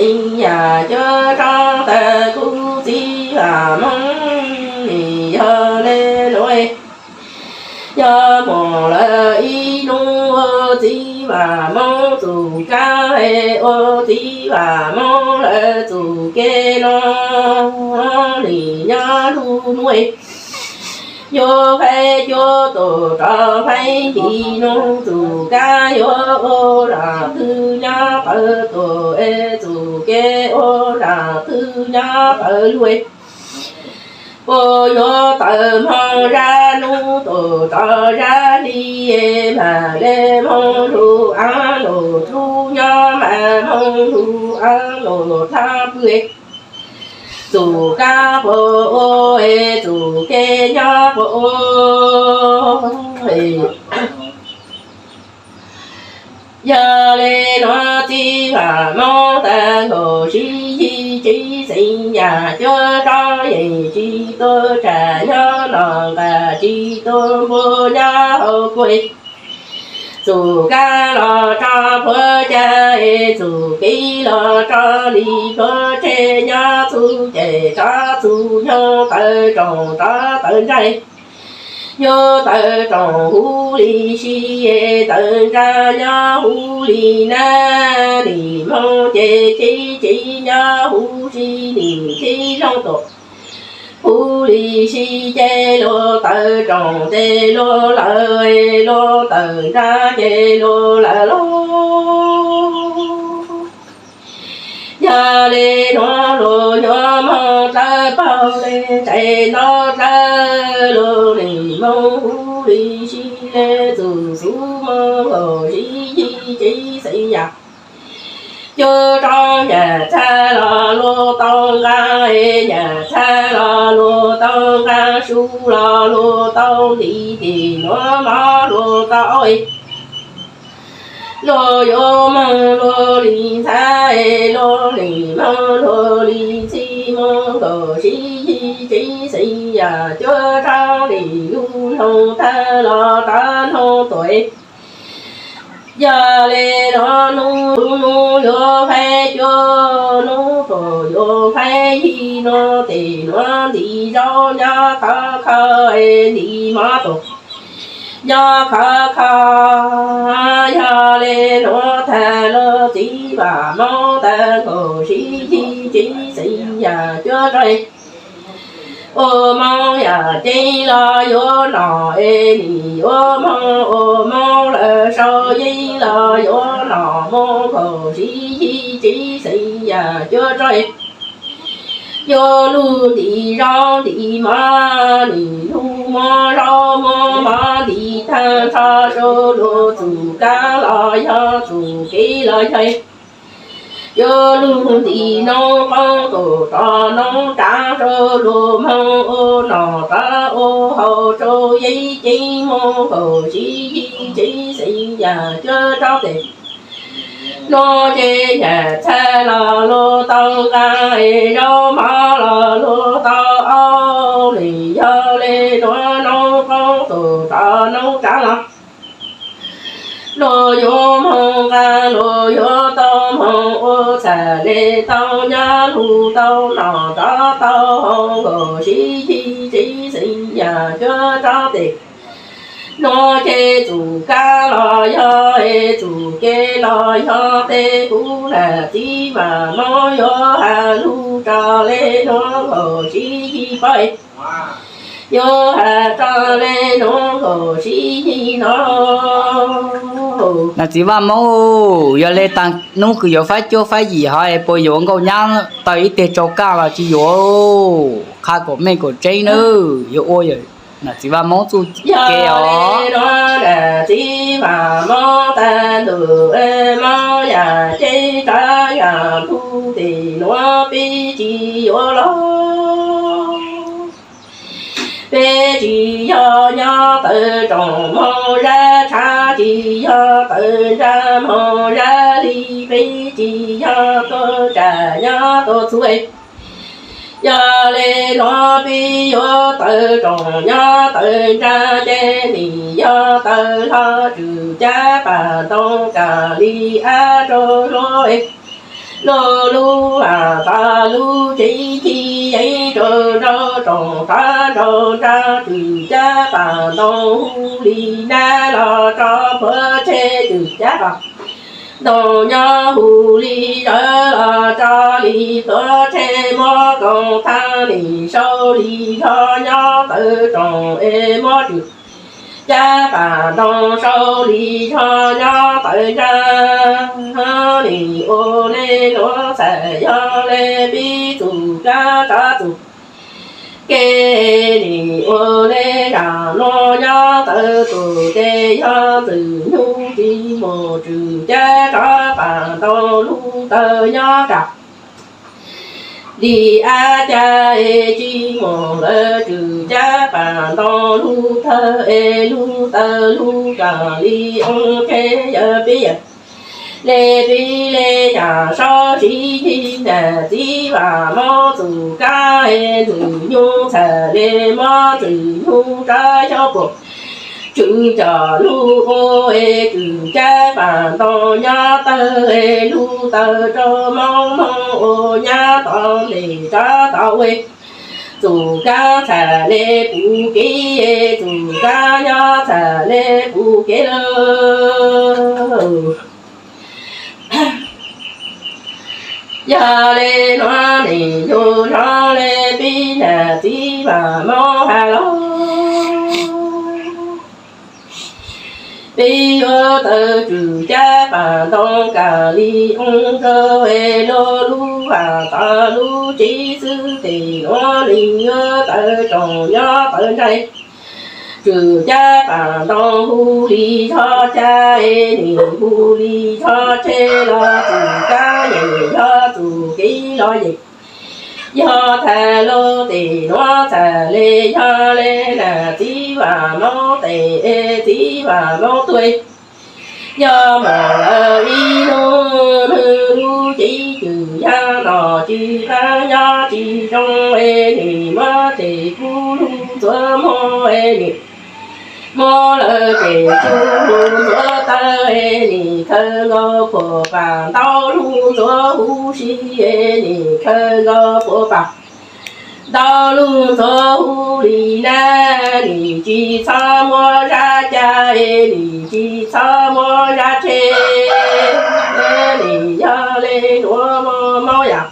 Txiv yam cuab rov tag kuv txiv Vam Hmoob, nim yog le nuav, yog muaj lawm ib hnub ua txiv Vam Hmoob txuj kab, ua txiv Vam Hmoob lawm txuj kev no, nim nyob lub nuav, yuav faib cuab tuaj rov faib nci nub, txuj kab yuav ua zaj twg nyob qhov tuaj es txuj kev ua zaj twg nyob qhov luaj. Puas yuav tawm hmo zaj nub tuaj rov zaj hli, mas le hmo lug av lug rub nyob, mas hmo lug av lug thab pw. Txuj kab puas ua, txuj kev nyob puas ua. Yog le nuav txiv Vam Hmoob tag nkaus sib yig, txiv xeeb yam cuab rov yeej tsis tuaj tsam nyob no, nqa tsis tuaj npua nyob hauv kuaj. Txuj kab los tso plhuav cag, txuj kev los tso li plhuav tseg, nyob txuj ceg tso txuj nyoog, tawm rooj tso tawm ntsa, yuav tawm rooj huv li si, tawm ntsa nyob huv li nab, nim hmo ces txhib txiv nyob huv si, nim txhib loog tuaj huv li si, ces luag tawm rooj tes luag lawm, luag tawm ntsa ces luag lawm lauj. Yog le nuav luag yuav moog dlawb paug le ntses nto dlawb, luag nim moog huv li si le txuj xub moog nkaus sib yig, txiv xeeb yam cuab rov nyam txhab los luag tau nqaa, nyam txhab los luag tau nqaa, su los luag tau nti, tim nuav mov luag tau luag yuav moog luag li ntxhab, luag nim moog luag li ntxhi, moog nkaus sib yig, txiv xeeb yam cuab rov li lub noog tag los rov noog tuaj. Yog le nuav nub, nub yuav faib cuab, nub tuaj yuav faib yig, nuav tes nuav nti zaub nyob khov kho, nti mov tuaj nyob khov kho. Yog le nuav tag los txiv Vam Hmoob tag nkaus sib yig, txiv xeeb yam cuab rov ua moog yam ceeb los yuav nom es nim yuav moog, ua moog lawm sau yeeb los yuav nom, moog nkaus sib yig, txiv xeeb yam cuab rov yuav lug nti zaub nti mov, nim lug muab zaub muab mov nti tag nrho rau luag txuj kab los yog txuj kev los yog, yuav lug nti noob qoob tuaj rov noob tsav rau luag moog ua nom rov ua haus rau yeeb ceeb, moog nkaus sib yig, txiv xeeb yam cuab rov tes. Nuav ces nyam txhab los luag tau nqaa, zaub mov los luag tau ua, nim yog le nuav noob qoob tuaj rov noob tsav los luag yuav moog nqaa, luag yuav tau moog ua txhaj le tau nyob lug tau nom rov tau haus nkaus sib yig, txiv xeeb yam cuab rov tes. Nuav ces txuj kab los yog, txuj kev los yog, tej kuv nam txiv Vam Hmoob yuav has lug tso le nuav nkaus sib yig pab, yuav has tso le nuav nkaus sib yig no. Nam txiv Vaj Moob, yog le taag nub kws yuav faib cuab faib yim hov es puas yuav nkauj nyab taw ib teg tsau kaj los tsis yuav? Qha kom meej kom tseeb nawb, yuav ua nam txiv Vaj Moob txuj kev os. Nam txiv Vaj Moob tag ntuj, Moob yam ceeb tsav yam ntug, tim nuav peb tsis yuav los. Peb tsis yog nyob tawm rooj moog zab tshav, tsis yog tawm ntsa moog zab hli, peb tsis yog tuaj tsam nyob tuaj txhua. Yog le nuav peb yuav tawm rooj nyob tawm ntsa, ces nim yog tawm hlo tswm cab pam ntoo kam li ab rau luag. Lub lub vam txog lub tsib nthi yeeb rau nraug tsoom qab nraug nrag tswm cab pam ntoo hu li nab los tso pluav tseg tswm cab pam ntoo nyob hu li zawv los tso li pluav tseg muab koom thaj nim sau li zog nyob tawv tsoom es muab tswm cab pam ntoo sau li zog nyob tawv nrag nim ua le nuav txhais yog le pib txug kab tsav txug ke nim ua le zam nuav nyob tawv txug tes yog ntxwg nyug tsis mus tswm cab rov pam ntoo lug tawg nyob kam li ab ca es tsis mus lawv tswm cab pam ntoo lug tawg es lug tawg lug kam li oo tseg yawg pib yawg le pib le yam saub siv yig nam txiv vam mob txug kab es ntxwg nyug txhais le mob ntxwg nyug rab xyob puam tswm cov lug ua es tswm cab pam ntoo nyob tawg es lug tawg rau moob moog ua nyab tod ntes rab tod ua txug kab txhais le puv kev es txug kab nyob txhais le puv kev lawm. Yog le nuav nim yug zog le pib nam txiv vam mob has lug peb yuav tawv tswm cab pam ntoo kam li oo rau es lub lub vam txog lub tsib xwb tes nuav li yuav tawv tsoom nyob tawv nraim tswm cab pam ntoo hu li zog ca es nim hu li zog tseg los tswm kab yeem yog txug kev los yeem yog thaum lub tes nuav txhais le yog le nam txiv vam mob tes es txiv vam mob tuag. Yog mam lawv ib hnub nwg lub cev cwm yag no tsis qab nyob tsis zoo es nim muab tes kub lug ntxuav muag es nim muab lawv tes kub lug ntxuav tawg es nim khaws nkaus puag pam ntau lug ntxuav huv si es nim khaws nkaus puag pam ntau lug ntxuav huv li nab nim tsis txhob muab zab ca es nim tsis txhob muab zab tseg. Nim yog le nuav mob mob yam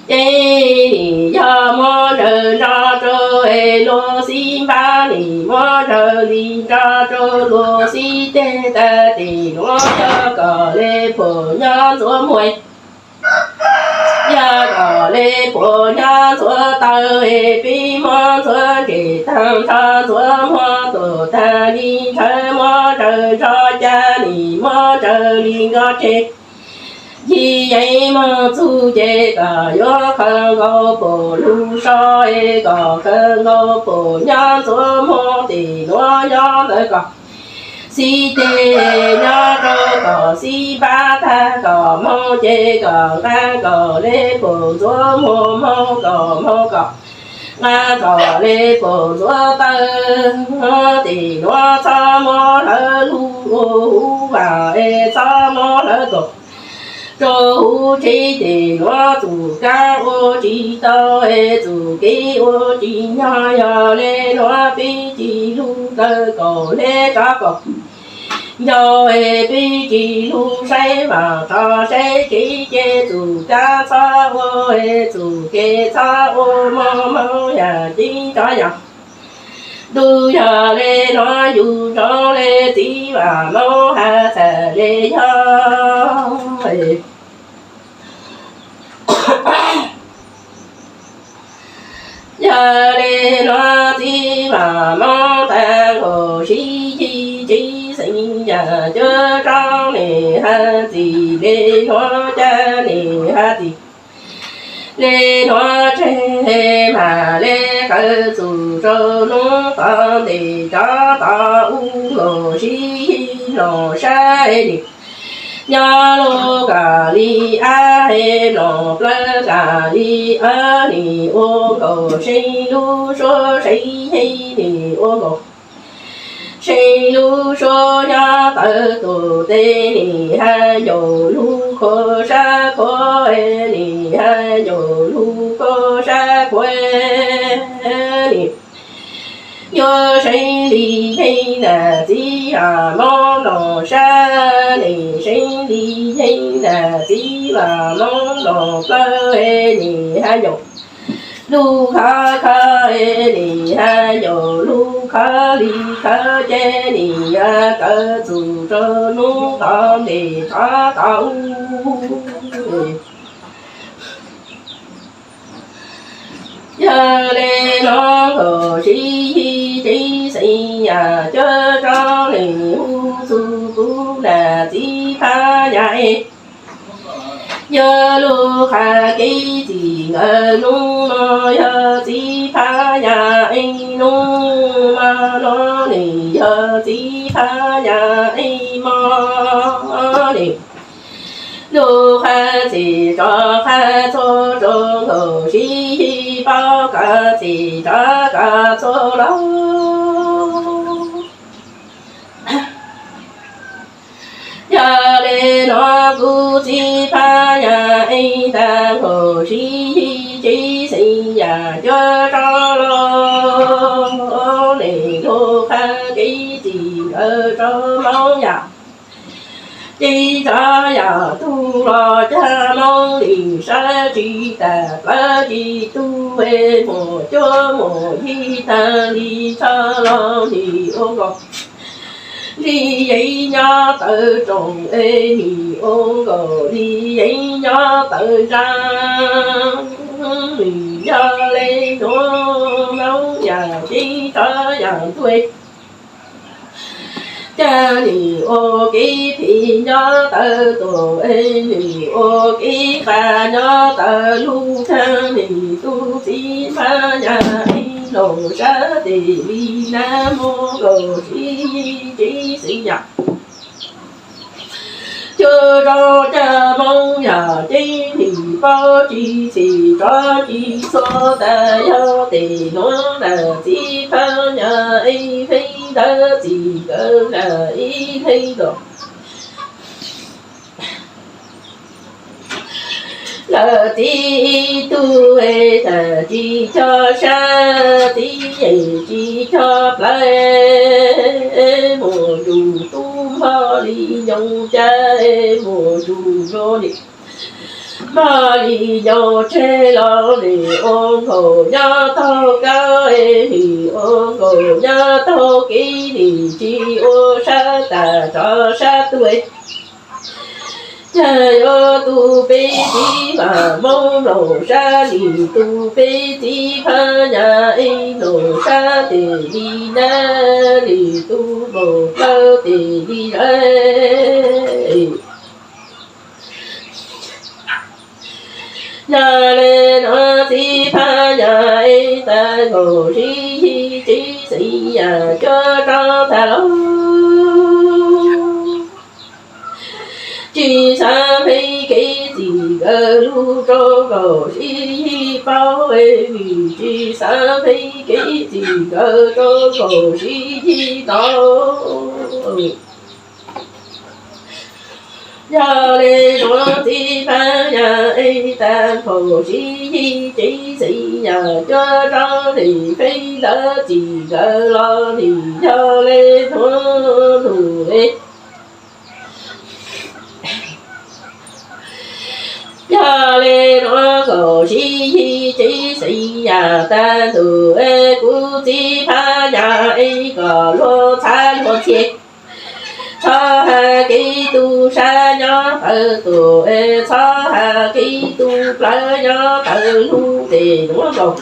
ces nim yog muab zawv nrog rau es luag xib npab nim muab zawv li nrog rau luag xib teg tag tes nuav yog kom le puag nyob ntxuav muag yog kom le puag nyob ntxuav taw es peb muab ntxuav ntsej tag nrho ntxuav muag tuag tag li ntshaw muab zawv nrog ca nim muab zawv li nrog tseg. Yig yeej moog txug ces kom yuav khaws nkaus puag lug so es kom khaws nkaus puag nyob ntxuav muag tes nuav nyob ntawd kom xib teg nyob rau kom xib npab tag kom moog ces kom nqa kom le puag ntxuav muag moog kom moog kom nqa kom le puag ntxuav taw tes nuav txhob muab hlawv lug ua huv vam es txhob muab hlawv kom rau huv tsheb tes nuav txug kab ua tsis tau es txug kev ua tsis nyog yog le nuav peb tsis lug kaw kaum hleb rov kaum ncau es peb tsis lug saib vam rov saib tsheb ces txug kab txhob ua es txug kev txhob ua mob mob yam tib rov yog ntuj yog le nuav yug zoo le txiv vam mob has txhais le yog yog le nuav txiv vam mob tag nkaus sib yig tsis xeeb yam cuab roob nim has txim le nuav ca nim has txim le nuav tseg mam le khaws txug rau nub tod ntes rov tod ub nkaus sib yig nplaum sab nim nyob lug kam li ab es nplaum plawv kam li ab nim ua nkaus seeb lub suab seeb yig nim ua nkaus Seev lub suab nyob tawv tuam tes, nim hais yaum lub khuab sab khuab, nim hais yaum lub khuab sab khuab, nim yuav seev li yeeb nram txiv vam mob nplooj sab, nim seev li yeeb nram txiv vam mob nplooj plawv, nim hais yaum lub khab khab, nim hais yaum lub khab li khab ces nim hais kawg txug rau hnub tod ntes tshov tod. Yog le nuav nkaum sib hib tsev xeeb yam cuab tso, nim hu txug kuv nram txiv phab nyas es yog lub qhab kev txim nkawd nub no, yog txiv phab nyas es nub no, nim yog txiv phab nyas es mo, nim lub qhab txim tso qhab txhua rau nkaum sib hib paub koj txim tso koj txhua lawm. Yog le nuav kuv txiv phab nyas es tag nkaus sib hib tsev xeeb yam cuab tso los, nim lub qhab kev txim nkawd tso Moob yam ces tso yam tug los cag Moob lim sab tsis tas plawv tsis tu es muaj cuab muaj yig tag li tshaj los nim ua nkaus li yeeb nyob tawv rooj es nim ua nkaus li yeeb nyob tawv ntsa. Nim yog le nuav Moob yam ces tso yam tug cag nim ua kev phem nyob tawv tuam es nim ua kev qas nyob tawv lug cag nim tug txiv phab nyas es nplooj sab tes li nab muab nkaus sib hib tsev xeeb yam cuab tso cag Moob yam ces nim paub tsis txim tso tsis txhua tas yog tes nuav nram txiv phab nyas es feeb ntawd txim nkawd nram ib feeb los lawm txiv ib tug es tag tsis cog sab txiv yeej tsis cog plawv mus ntsug tub npog li nyoos cag mus ntsug nyoos li npog li nyoos tseg los nim ua nkaus nyob taug kab nim ua nkaus nyob taug kev nim tsis ua sab tas tso sab tuaj. Cag yuav tu peb txiv vam Moob nplooj sab nim tu peb txiv phab nyas es nplooj sab tes li nab nim tu nplooj plawv tes li zab. Yog le nuav txiv phab nyas es tag nkaus sib hib tsev xeeb yam cuab tso tag los tsis xav peb kev txim nkawd lug rau nkaus sib hib paub es vim tsis xav peb kev txim nkawd rau nkaus sib hib tau. Yog le nuav txiv phab nyas es tag nkaus sib hib tsev xeeb yam cuab tso nim feeb ntawd txim nkawd los nim yog le nuav lug le. Yog le nuav nkaus sib hib tsev xeeb yam tag ntug es kuv txiv phab nyas es kom luag txhav luag ntxhi txhob hais kev tu sab nyob tawv tuam es txhob hais kev tu plawv nyob tawv lug tes nuav nkaus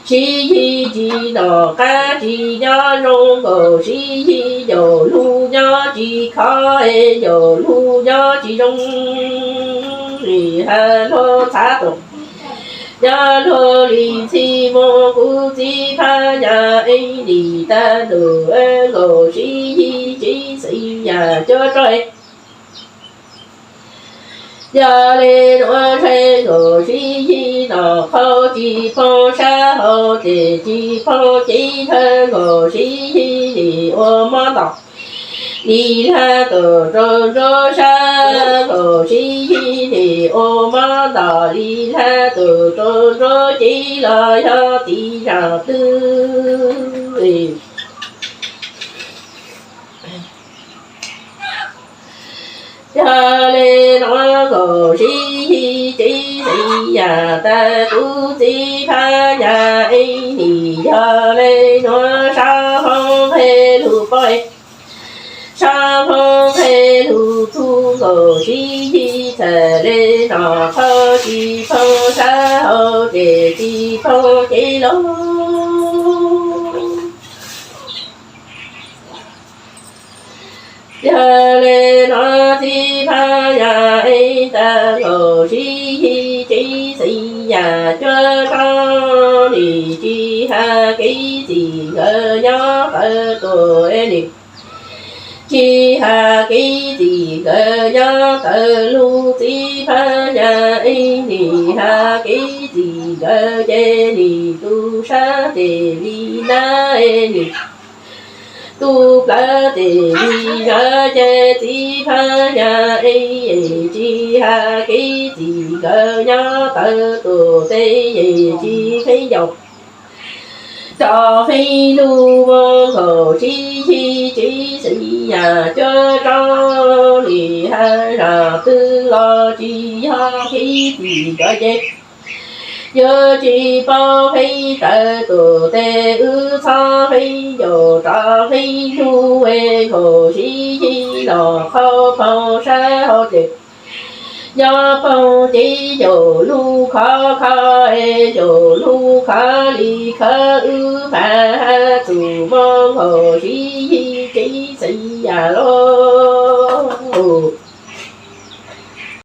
sib hib tsis noj qab tsis nyob zoo nkaus sib hib yaum lug nyob tsis khov es yaum lug nyob tsis zoo. Nim hais luag txhav tuam nyob luag li ntxhi mus kuv txiv phab nyas es nim tag ntuj nkaus sib hib tsev xeeb yam cuab tso Yog le nuav ntshai nkaus sib yig, nom qhauv tsis poob sab hauv ces tsis poob cev nthawv nkaus sib yig li ua mob ntom li lab tus rau nruab sab nkaus sib yig li ua mob ntom li lab tus rau nruab cev los yog txiv zam twg. Yog le nuav nkaus sib yig txiv xwm yam tag kuv txiv phab yam ib nim. Yog le nuav sab hoob phem lug poob, sab hoob phem lug txug nkaus sib yig txhais le nom qhauv tsis poob sab hauv ces tsis poob cev los. Yog le nuav txiv phab yam ib tag nkaus sib yig txiv xwm yam cuab roob nim, tsis has kev txim nkawd nyob tawv tuaj nim, tsis has kev txim nkawd nyob tawv lug txiv phab yam ib nim, has kev txim nkawd ces nim tu sab ces li nab nim, tu plawv ces li nab ces txiv phab yam ib, tsis has kev txim nkawd nyob tawv tuaj teb ces tsis kheev ncaus, tso feeb lug ua nkaus sib yig txiv xwm yam cuab roob nim, has zam twg los tsis yog kev txim nkawd ces yuav tsis paub feeb tawv tuaj teb, wb txhob feeb ncaus, tso feeb lug ua nkaus sib yig los qhauv poob sab hauv ces nyob poob cev ncaus lug khov kho, ncaus lug khov li khov, wb mas has txug mob nkaus sib yig txiv xwm yam lauj.